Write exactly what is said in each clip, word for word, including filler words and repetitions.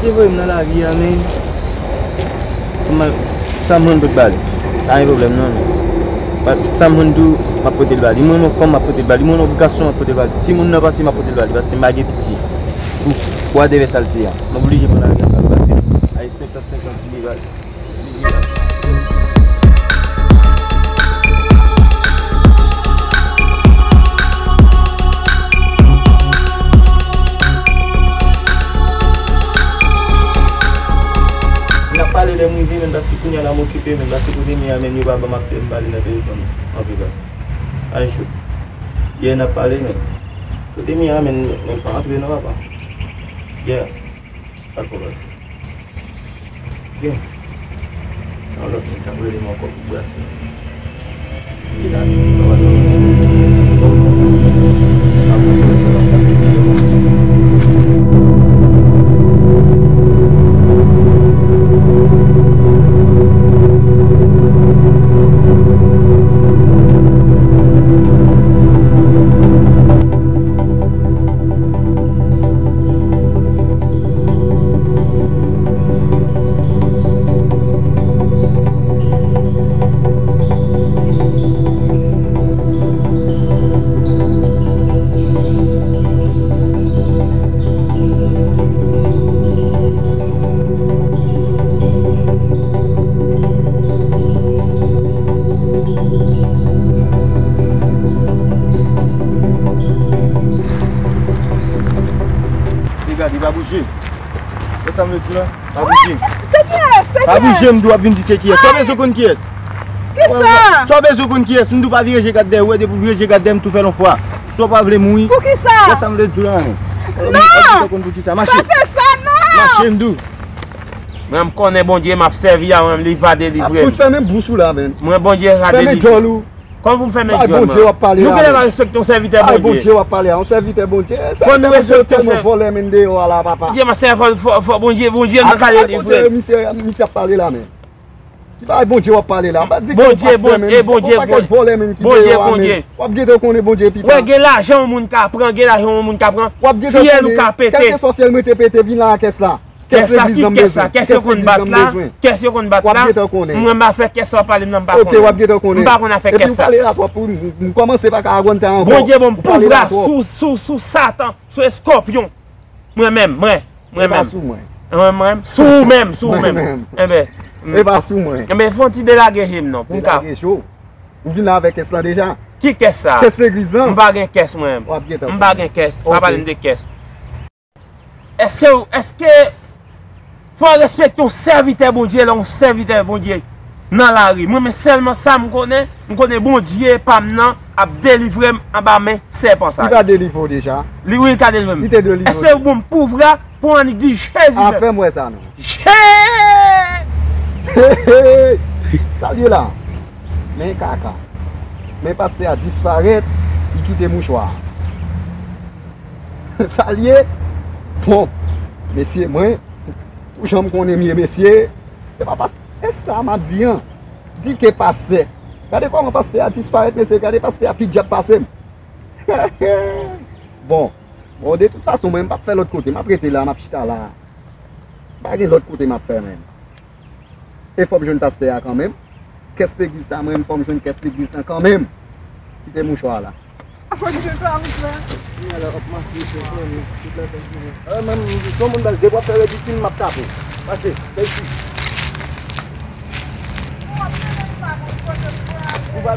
Li voye m nan lari a, men. Kòman, sa m jwenn pou t ba li. Pa gen pwoblèm, non, men. Pa, sa m jwenn tou, m ap pote l ba li. Mwen, yon fanm, m ap pote l ba li. Mwen, yon gason, m ap pote l ba li. Timoun nan pase, m ap pote l ba li. Paske m pa gen piti. Pou, pou whatever sa l te a. M oblije pran lari a, sa l pase. Ay, senkant senkant li ba li. N ap pale lè m rive, men, paske kounye a la m okipe, men, paske kote m ye a, men, yo pa ban m aksè m pale nan telefòn anpil, paske. Ay, cho. Yè, n ap pale, men. Kote m ye a, men, nèg pa antre non, papa. Yè. Pa twò pase. Gen. Yon lòt nèg k ap rele m ankò pou brase. Li la, li se pa wè. Li gade, li pa bouje. Wè sa m vle di w la? Pa bouje. Se kiyès? Se kiyès? Pa bouje, m di w ap vin di se kiyès. Sa w bezwen konn kiyès? Kisa? Sa w bezwen konn kiyès? M di w pa vire je gad dèyè w, depi w vire je gad dèyè m tou fè l yon fwa. Si w pa vle mouri. Poukisa? Wè sa m vle di w la, men. Non! Ou konn poukisa? Mache. Pa fè sa, non! Mache, m di w. Mwen, m konnen Bondye m ap sèvi a, mwen, li va delivre m. Ap fout fèmen bouch ou la, men. Mwen, Bondye va delivre m. Fèmen djòl ou. Kòman pou m fè men djòl mwen? Bondye w ap pale la, men. Nou genlè pa respekte yon sèvitè Bondye. Bondye w ap pale la, yon sèvitè Bondye. Fò nou respekte yon sèvitè Bondye. Tèlman vòlè, men, deyò a la, papa. Bondye, mwen sèvitè, fò, fò, Bondye, Bondye, m ka delivre m. Bondye, misye, misye ap pale la, men. Ki bagay Bondye w ap pale la? M pa di ke w pastè, men. Bondye, Bondye, Bondye, yon pakèt vòlè, men, ki deyò a, men. W ap gentan konnen Bondye pita. Wè, gen lajan yon moun ka pran, gen lajan yon moun ka pran. W ap gentan konnen. Fyèl ou ka pete. Kèlkeswa fyèl mwen te pete, vin la a kès la. Kès legliz la m bezwen. Kès legliz la m bezwen. Kès yo konn bat la. W ap gentan konnen. Mwen m pa fè kès sa w ap pale m nan, m pa konnen. Ok, w ap gentan konnen. M pa konn afè kès sa. Epi w pale la twòp, ou, m kòmanse pa ka agontan ankò. Bondye ban m pouvwa sou, sou, sou Satan, sou eskòpyon. Mwen menm, mwen, mwen menm. E pa sou mwen. Mwen menm, sou ou menm, sou ou menm. Mwen menm. Enben. E pa sou mwen. Enben, fè yon ti delage je m non, pou m ka. Delage cho. Ou vin la avèk kès lan deja? Ki kès sa? Kès legliz lan. M pa gen kès mwen menm. W ap gentan konnen. M pa gen kès. Ok. Pa pale m de kès. Èske, èske fò w respekte yon sèvitè Bondye, lè yon sèvitè Bondye nan lari? Mwen, men sèlman sa m konnen, m konnen Bondye pa m nan ap delivre m anba men sèpan sa yo. Li ka delivre w deja. Li, wi, li ka delivre m. Li te delivre w. Èske ou ban m pouvwa pou annik di Jezi menm? A, fè m wè sa non. Je- Sa l ye la? Men kaka. Men pastè a disparèt, li kite mouchwa a. Sa l ye? Bon, mesye, mwen, pou jan m konnen m ye, mesye, e pa pas-, e sa m ap di an? Di ke pastè. Gade kòman pastè a disparèt, mesye, gade pastè a pi djab pase m. Bon, bon, de tout fason, mwen, m p ap fè lòt kote, m ap rete la, m ap chita la. Pa gen lòt kote m ap fè, menm. E fò m jwenn pastè a kanmenm. Kès legliz la, mwen, fò m jwenn kès legliz lan kanmenm. Kite mouchwa a la. Akoz de sa, m fè. Kounye a la, w ap mache, fè konnen, tout lè fè konnen. A, menm, si yon moun ba l, depi w ap fè redikil, m ap tape w. Mache, fè isi. Ou ap mennen sa, bon, kote m prale. Ou pa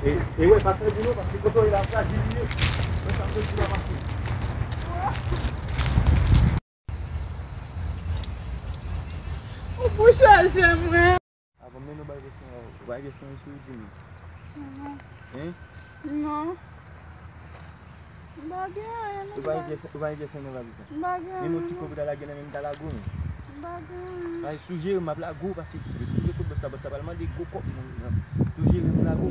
E, e wè, pa fè di non, paske kote w ye la frajil li ye. Wè sa m te di la, mache. Ou pou chaje mwen. Avan men nou bay kesyon, ou bay kesyon isi, ou di m. Mhm. Hein? Non. M pa gen anyen non. Ou pa gen, ou pa gen kesyon nan lavi sa. M pa gen anyen non. Menm yon ti kòb ou ta lage nan men m, m ta lage w non. M pa gen anyen. Ay, sou jere m, m ap lage w, paske si, kote bòs la, bòs la pral mande gwo kòb moun nan. Tou jere m, lage w.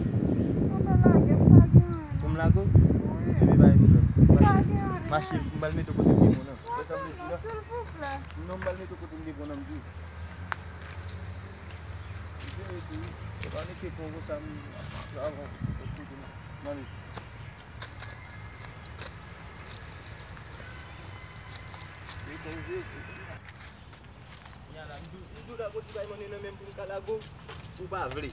Ou pa lage, m pa gen anyen non. Pou m lage w? Wi. Ebyen, pa gen pwoblèm. M pa gen anyen. Mache, m pral mete w kote m te bon nan. Non, non, non, silvouplè. Non, m pral mete w kote m te bon nan, m di w. Jere tou wi. Ou pa neke pran konsa, m ap travay. Mande. Kounye a la, m di w, m di w la, gon ti bay mwen nan men m pou m ka lage w, ou pa vle.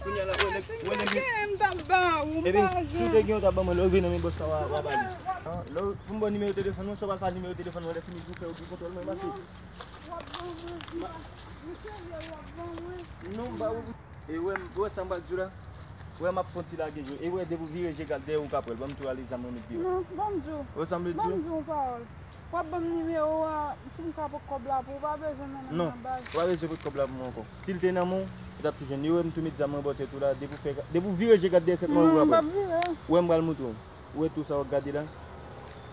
Kounye a la, wè nèg, wè nèg. Si m te gen, m t ap ba ou, m pa gen. Epi, si w te gen, w t ap ban mwen, lè w vin nan men bòs la, w a, w a ba li. Lè w, pou m ba w nimewo telefòn mwen, si w pa fè nimewo telefòn mwen, lè fini, di w fè ou gen kontwòl mwen, mache. W ap ban mwen, m pa, m serye, w ap ban mwen. Non, m ba ou. E wè, wè sa m pral di w la? Wè m ap fè yon ti lage jwe. E wè depi w vire je gad dèyè w ka pran l. Ban m tou ale zam mwen met deyò. Non, ban m di w. Wè sa m vle di w? Ban m di w yon pawòl. W ap ban m nimewo a pou m ka pot kòb la pou ou. W pa bezwen nan men m nan baz. Non, w pa bezwen pot kòb la pou mwen ankò. Si l te nan men w, ou t ap tou jwenn li. Wè m tou met zam mwen bò tèt ou la. Depi w fè, depi w vire je gad dèyè tèt mwen ou ka pran l. Non, m p ap vire. Wè m pral montre w. Ou wè tou sa w ap gade la?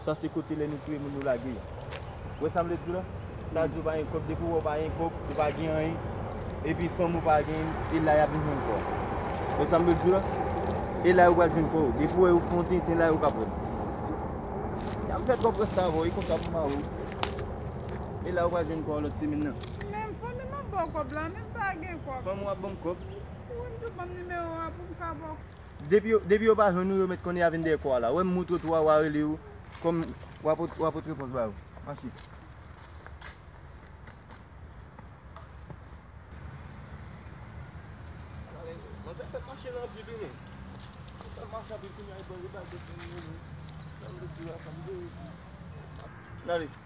Sa se kote lè nou touye moun nou lage. Ou wè sa m vle di w la? Sa di w pa gen kòb, depi w wè w pa gen kòb, ou pa gen anyen, epi fanmi w pa gen, e la y ap vin jwenn kò w. Ou wè sa m vle di w la? E la yo pral jwenn kò w. Depi w wè yo fè yon tenten la yo ka pran l. Y ap fè twòp rès sa avè w, e konsa pou mare w. E la yo pral jwenn kò w lòt semèn nan. Men fanmi m ap ba w kòb la, men m pa gen kòb. Fanmi w ap ban m kòb. Ou menm tou ban m nimewo a pou m ka ba w. Depi yo, depi yo pa jwenn ou, yo mèt konnen y a vin dèyè kò a la. Wè m moutre w tou a, w a rele yo, kòm w a pot, w a pot repons ba yo. Mache. Manzè fè mache nan anpil wi men. Fè mache anpil kounye a, e bò yo bay de fini yo. Sa m vle di la, sa m vle. Gade.